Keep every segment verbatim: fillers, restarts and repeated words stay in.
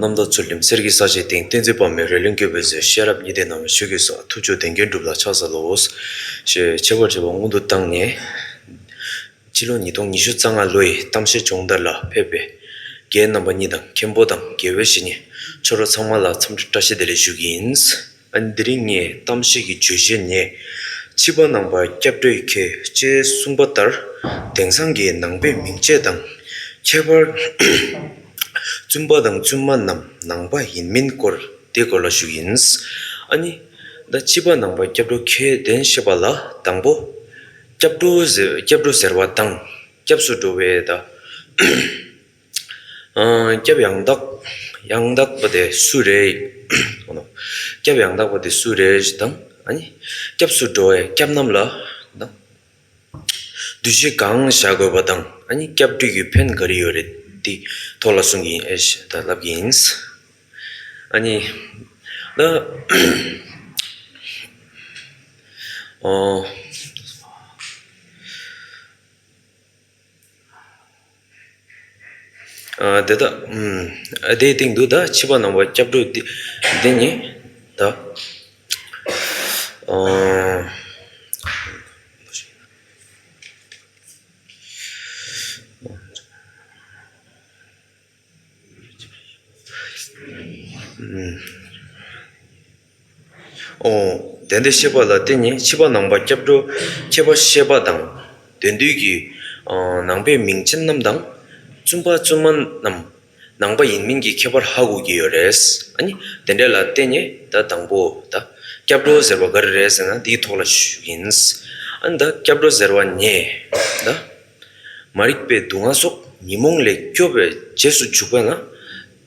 རྣམ་དག་ཚུལ་ཁྲིམས་གསེར་གྱི་ས་གཞིའི་སྟེང་། བསྟན་འཛིན་དཔག་མེད་རོལ་གླིང་བཀོད་པའི་མཛོད། ཤེས་རབ་ཉི་ཟླའི་ནང་བཞིན་ཆོས་ཀྱི་སྲོག། ཐུབ་ཆོས་བསྟན་རྒྱས་འགྲུབ་ལ་ཕྱག་འཚལ་ལོ། ཞེས་ཁྱད་པར་བྱེད་པ་སྔོན་དུ་བཏང་ནས། སྤྱི་ལོ་ཉིས་སྟོང་ཉི་ཤུ་རྩ་ལྔ་ལོའི་གཏམ་བཤད་སྦྱོང་བརྡར་ལ་ཕེབས་པའི་རྒན་རྣམ་པ་གཉིས་དང་མཁན་པོ་དང་དགེ་བའི་བཤེས་གཉེན་ཁྱོད་རང་ཚང་མ་ལ་འཚམས་འདྲི་བཀྲ་ཤིས་བདེ་ལེགས་ཞུ་གི་ཡིན། ཨ་ནི་དེ་རིང་ངས་གཏམ་བཤད་ཀྱི་བརྗོད་གཞི་ནི། ཕྱི་པ་ནང་པ་སྐྱབས་འགྲོའི་ཁྱད་ཅེས་གསུངས་པ་ལྟར། དེང་སང་གི་ནང་པའི་མིང་བཅས་དང་ཁྱད་པར། བཙུན་པ་དང་བཙུན་མ་རྣམས་ནང་པ་ཡིན་མིན་སྐོར་དེ་སྐོར་ལ་ཞུ་གི་ཡིན། ཨ་ནི། ད་ཕྱི་པ་ནང་པ་སྐྱབས་འགྲོ་ཁྱད་ལྡན་བཤད་པ་ལ་དང་པོ། སྐྱབས་འགྲོ་ཟེར་སྐྱབས་འགྲོ་ཟེར་བ་དང་སྐྱབས་སུ་འགྲོ་བའི་ད། ཨ། སྐྱབས་ཡང་དག་ཡང་དག་པ་དེ་སུ་རེད། སྐྱབས་ཡང་དག་པ་དེ་སུ་རེད་དང་། ཨ་ནི། སྐྱབས་སུ་འགྲོ་བའི་སྐྱབས་རྣམས་ལ་དང་། འདུ་ཤེས་གང་བཞག་དགོས་པ་དང་། ཨ་ནི་སྐྱབས་འགྲོ་གི་ཕན་ག་རེ་ཡོད་རེད་དེ་ཐོག་ལ་གསུང་གི་ཡིན། ཨེ་ཤ་ད་ལབ་ཀྱི་ཡིན། ཨ་ནི། ད། ཨོ། ཨ། དེ་ད། ཨུམ། ཨ། དེའི་སྟེང་དུ་ད་ཕྱི་པ་ནང་པ་སྐྱབས་འགྲོ་འདི་འདི་ནི་ད། ཨ། ཨུམ། ཨོ། དེ་འདྲའི་བཤད་པ་ལ་བརྟེན་ནས་ཕྱི་པ་ནང་པ་སྐྱབས་འགྲོ་ཁྱད་པར་བཤད་པ་དང་། དེ་འདུས་ཀྱི། ཨ། ནང་པའི་མིང་ཅན་རྣམས་དང་། བཙུན་པ་བཙུན་མ་རྣམས་ནང་པ་ཡིན་མིན་གྱི་ཁྱད་པར་ཧ་གོ་གི་ཡོད་རེད། ཨ་ནི་དེ་འདྲ་ལ་བརྟེན་ནས་ད་དང་པོ་ད་སྐྱབས་འགྲོ་ཟེར་བ་ག་རེ་རེད་ཟེར་ན་འདིའི་ཐོག་ལ་ཞུ་གི་ཡིན། ཨ་ནི་ད་སྐྱབས་འགྲོ་ཟེར་བ་ནི་ད། མ་རིག་པའི་སྡུག་བསྔལ་སོགས་ཉོན་མོངས་ལས་སྐྱོབ་པའི་རྗེས་སུ་འཇུག་པས་ན།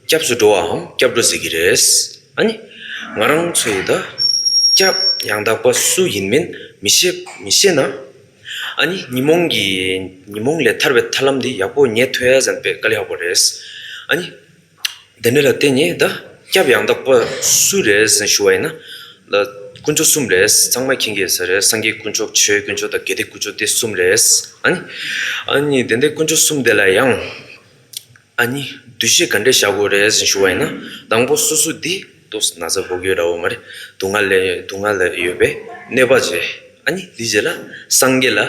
སྐྱབས་སུ་འགྲོ་བའམ་སྐྱབས་འགྲོ་ཟེར་གྱི་རེད། ཨ་ནི། ང་རང་ཚོས་ད། སྐྱབས་ཡང་དག་པ་སུ་ཡིན་མིན་མི་ཤེས་མི་ཤེས་ན། ཨ་ནི་ཉོན་མོངས་ཀྱི་ཉོན་མོངས་ལས་ཐར་བའི་ཐར་ལམ་འདི་ཡག་པོ་རྙེད་ཐུབ་ཡ་ཟེར་པའི་དཀའ་ལས་ཁག་པོ་རེད། ཨ་ནི། དེ་འདྲ་ལ་བརྟེན་ནས་ད་སྐྱབས་ཡང་དག་པ་སུ་རེད་ཟེར་ཞུ་བ་ཡིན་ན། ད་དཀོན་མཆོག་གསུམ་རེད། ཚང་མས་མཁྱེན་གྱི་ས་རེད། སངས་རྒྱས་དཀོན་མཆོག་ཆོས་དཀོན་མཆོག་དང་དགེ་འདུན་དཀོན་མཆོག་དེ་གསུམ་རེད། ཨ་ནི། ཨ་ནི་དེ་འདྲའི་དཀོན་མཆོག་གསུམ་དེ་ལ་ཡང་། ཨ་ནི་འདུ་ཤེས་ག་འདྲས་བཞག་དགོས་རེད་ཟེར་ཞུ་བ་ཡིན་ན། དང་པོ་སོ་སོ་འདི་ཏོག་ཙམ་ན་ཚ་ཕོག་གི་ཡོད་འདྲ་བོ་མ་རེད། སྡུག་བསྔལ་ལས་སྡུག་བསྔལ་ལས་ཡོད་པས་གནོད་པ་བྱེད། ཨ་ནི་དེའི་རྗེས་ལ་སངས་རྒྱས་ལ་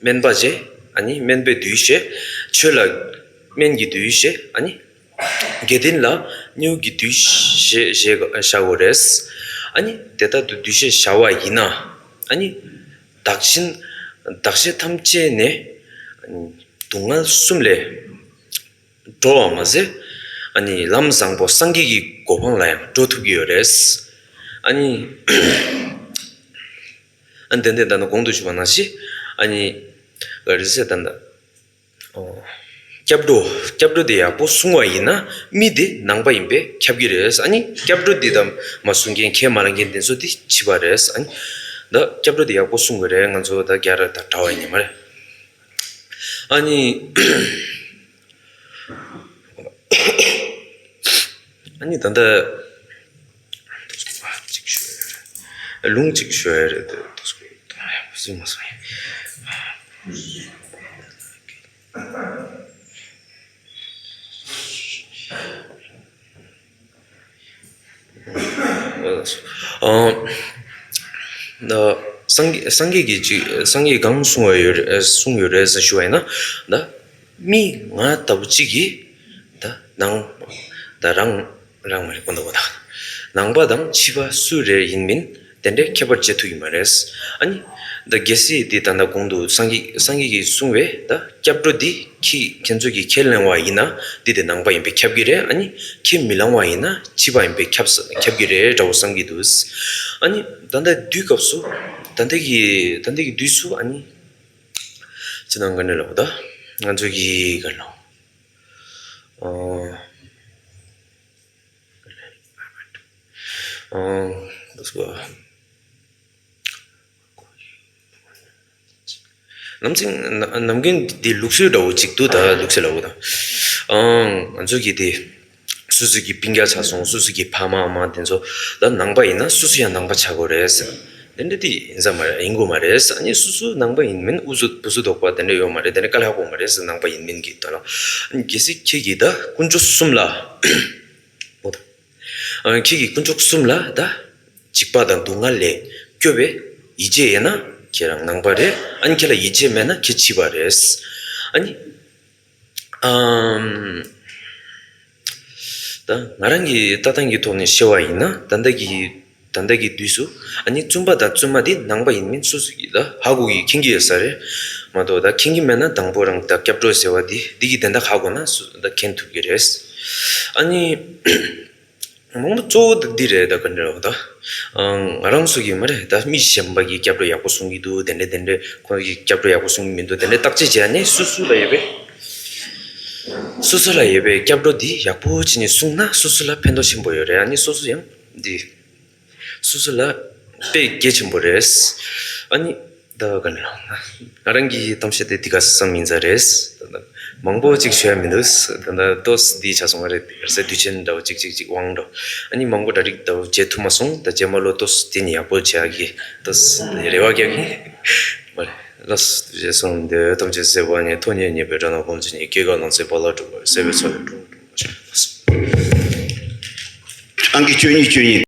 སྨན་པ་བྱེད། ཨ་ནི་སྨན་པའི་འདུ་ཤེས། ཆོས་ལ་སྨན་གྱི་འདུ་ཤེས། ཨ་ནི་དགེ་འདུན་ལ་སྨྱོ་གི་འདུ་ཤེས་བཞག་བཞག་དགོས་རེད། ཨ་ནི་དེ་ལྟར་དུ་འདུ་ཤེས་བཞག་པ་ཡིན་ན། ཨ་ནི་བདག་གཞན་བདག་གཞན་ཐམས་ཅད་ནས་སྡུག་བསྔལ་གསུམ་ལས་འགྲོ་བ་མ་ཟད། ཨ་ནི་ལམ་བཟང་པོ་སངས་རྒྱས་ཀྱི་གོ་འཕང་ལ་ཡང་འགྲོ་ཐུབ་ཀྱི་ཡོད་རེད། ཨ་ནི། ཨ་ནི་དེ་འདྲ་ད་ནི་གོང་དུ་ཞུས་པ་ནང་བཞིན། ཨ་ནི། ག་རེ་ཟེར་ད་ད། ཨོ། སྐྱབས་འགྲོ། སྐྱབས་འགྲོ་དེ་ཡག་པོ་སྲུང་བ་ཡིན་ན་མི་དེ་ནང་པ་ཡིན་པས་ཁྱབ་ཀྱི་རེད། ཨ་ནི་སྐྱབས་འགྲོ་དེ་དང་མ་སྲུང་མཁན་ཁས་མ་ལེན་མཁན་དེ་ཚོ་དེ་ཕྱི་པ་རེད། ཨ་ནི་ད་སྐྱབས་འགྲོ་དེ་ཡག་པོ་སྲུང་དགོས་རེད། ང་ཚོ་ད་རྒྱ་ར་ད་གྲྭ་བ་ཡིན་ནི་མ་རེད། ཨ་ནི། ཨ་ནི་ད་ལྟ་ལུང་གཅིག་ཤོད་ཡ་རེད། ལུང་གཅིག་ཤོད་ཡ་རེད་དེ་ཏོག་ཙམ་གསུངས་མ་སོང་ཡ། ཨ། ད་སངས་རྒྱས་སངས་རྒྱས་ཀྱིས་ཅིག་སངས་རྒྱས་གང་གསུང་བ་ཡོད་རེད་གསུང་ཡོད་རེད་ཟེར་ཞུ་བ་ཡིན་ན། ད་མི་ང་ལྟ་བུ་གཅིག་གིས་ད་ནང་ད་རང་རང་མ་རེད་གོ་འདུག་གོ། ད་ནང་པ་དང་ཕྱི་པ་སུ་རེ་ཡིན་མིན་དེ་འདྲའི་ཁྱད་པར་འབྱེད་ཐུབ་ཀྱི་མ་རེད། ཨ་ནི་ད་གལ་སྲིད་དེ་ད་ལྟ་གོང་དུ་སངས་རྒྱས་སངས་རྒྱས་ཀྱིས་གསུངས་པའི་ད་སྐྱབས་འགྲོ་འདི་ཁྱེད་ཁྱེད་ཚོ་གིས་ཁས་ལེན་པ་ཡིན་ན་འདི་དེ་ནང་པ་ཡིན་པས་ཁྱབ་ཀྱི་རེད། ཨ་ནི་ཁས་མི་ལེན་པ་ཡིན་ན་ཕྱི་པ་ཡིན་པས་ཁྱབ་ཁྱབ་ཀྱི་རེད་འདྲ་བོ་བསམ་གྱི་འདུག། ཨ་ནི་ད་ལྟ་དུས་སྐབས་སུ་ད་ལྟ་གི་ད་ལྟ་གི་དུས་སུ་ཨ་ནི་ཅི་ནང་ག་ནས་ལབ་ད་ང་ཚོ་གི་ག་ལ་ཨ། ཨང་། ལགས་སོ། ནམ་རྒྱུན་ནམ་རྒྱུན་འདི་ལུགས་སྲོལ་འདྲ་བོ་ཅིག་འདུག་ད་ལུགས་སྲོལ་ལབ་དགོས་ད། ཨང་། ང་ཚོ་གི་དེ་སོ་སོ་གི་སྤུན་ཀྱག་ཆགས་སོང་། སོ་སོ་གི་ཕ་མ་ཨ་མ་དེ་ཚོ་ད་ནང་པ་ཡིན་ན་སོ་སོ་ཡང་ནང་པ་ཆགས་དགོས་རེད་ཟེར། དེ་འདྲ་དེ་ཡིན་ས་མ་རེད། ཡིན་དགོས་མ་རེད་ཟེར། ཨ་ནི་སོ་སོ་ནང་པ་ཡིན་མིན་ཨུ་ཚུགས་བུ་ཚུགས་དོགས་པ་དེ་འདྲ་ཡོད་མ་རེད། དེ་འདྲ་དཀའ་ལས་ཁག་པོ་མ་རེད་ཟེར། ནང་པ་ཡིན་མིན་གྱི་དོན་ལ། གལ་སྲིད་ཁྱེད་ཀྱིས་ད་དཀོན་མཆོག་གསུམ་ལ། ཨ། ཁྱེད་ཀྱིས་དཀོན་མཆོག་གསུམ་ལ་ད་འཇིགས་པ་དང་སྡུག་བསྔལ་ལས་སྐྱོབ་པའི་ཡིད་ཆེས་ཡོད་ན་ཁྱེད་རང་ནང་པ་རེད། ཨ་ནི་ཁྱེད་ལ་ཡིད་ཆེས་མེད་ན་ཁྱེད་ཕྱི་པ་རེད། ཨ་ནི། ཨམ། ད་ང་རང་གི་ལྟ་སྟངས་ཀྱི་ཐོག་ནས་བཤད་པ་ཡིན་ན། ད་ལྟ་གི་ད་ལྟ་གི་དུས་སུ་ཨ་ནི་བཙུན་པ་དང་བཙུན་མ་དེ་ནང་པ་ཡིན་མིན་སོ་སོ་གིས་ད་ཧ་གོ་གི་མཁྱེན་གྱི་ཡོད་ས་རེད། མ་གཏོགས་ད་མཁྱེན་གྱི་མེད་ན་དང་པོ་རང་ད་སྐྱབས་འགྲོ་ཟེར་བ་དེ་འདི་གི་དོན་དག་ཧ་གོ་ན་སུ་ད་མཁྱེན་ཐུབ་ཀྱི་རེད། ཨ་ནི། མང་པོ་གཙོ་བོ་དེ་འདི་རེད། ད་ག་འདྲ་རེད་ད། ཨང་། ང་རང་ཚོ་གི་མ་རེད་ད། མི་གཞན་པ་གིས་སྐྱབས་འགྲོ་ཡག་པོ་གསུང་གི་འདུག་དེ་འདྲ་དེ་འདྲ། ཁོང་གིས་སྐྱབས་འགྲོ་ཡག་པོ་གསུང་གི་མི་འདུག་དེ་འདྲ་བརྟག་དཔྱད་བྱས་ནས་སོ་སོ་ལ་ཡོད་པའི། སོ་སོ་ལ་ཡོད་པའི་སྐྱབས་འགྲོ་འདི་ཡག་པོ་བྱས་ནས་གསུངས་ན་སོ་སོ་ལ་ཕན་ཐོགས་ཆེན་པོ་ཡོད་རེད། ཨ་ནི་སོ་སོ་ཡང་འདི། སོ་སོ་ལ་དཔེ་གལ་ཆེན་པོ་རེད། ཨ་ནི། ད་ག་ནས་ལབ་ན། ང་རང་གི་གཏམ་བཤད་དེ་འདི་ག་ཙམ་ཡིན་ས་རེད། ད་ལྟ་མང་པོ་ཅིག་ཤོད་ཡ་མི་འདུག་ད་ལྟ་ཏོག་ཙམ་འདི་ཆ་སོང་བ་རེད། དེ་ག་ཚོད་དུས་ཆེན་འདྲ་བོ་ཅིག་ཅིག་ཅིག་དབང་འགྲོ། ཨ་ནི་མང་པོ་གྲ་སྒྲིག་འདྲ་བོ་བྱེད་ཐུབ་མ་སོང་། ད་རྗེས་མ་ལོ་ཏོག་ཙམ་དེ་ནས་ཡག་པོ་བྱེད་ཡ་གི་ཏོག་ཙམ་རེ་བ་རྒྱག་གི། མ་རེད། ལགས་སོ། དུས་ཆེན་སོང་འདི་ཐམས་ཅད་གསལ་བ་ཉིད། ཐོབ་ནས་ཉེས་པའི་དགྲ་རྣམས་ཕམ་བྱས་ནས། སྐྱེ་རྒ་ན་འཆིའི་རྦ་རླབས་འཁྲུགས་པ་ཡི། སྲིད་པའི་མཚོ་ལས་འགྲོ་བ་སྒྲོལ་བར་ཤོག། ལགས་སོ། ཨང་ཀི་བཅུ་གཉིས་བཅུ་གཉིས།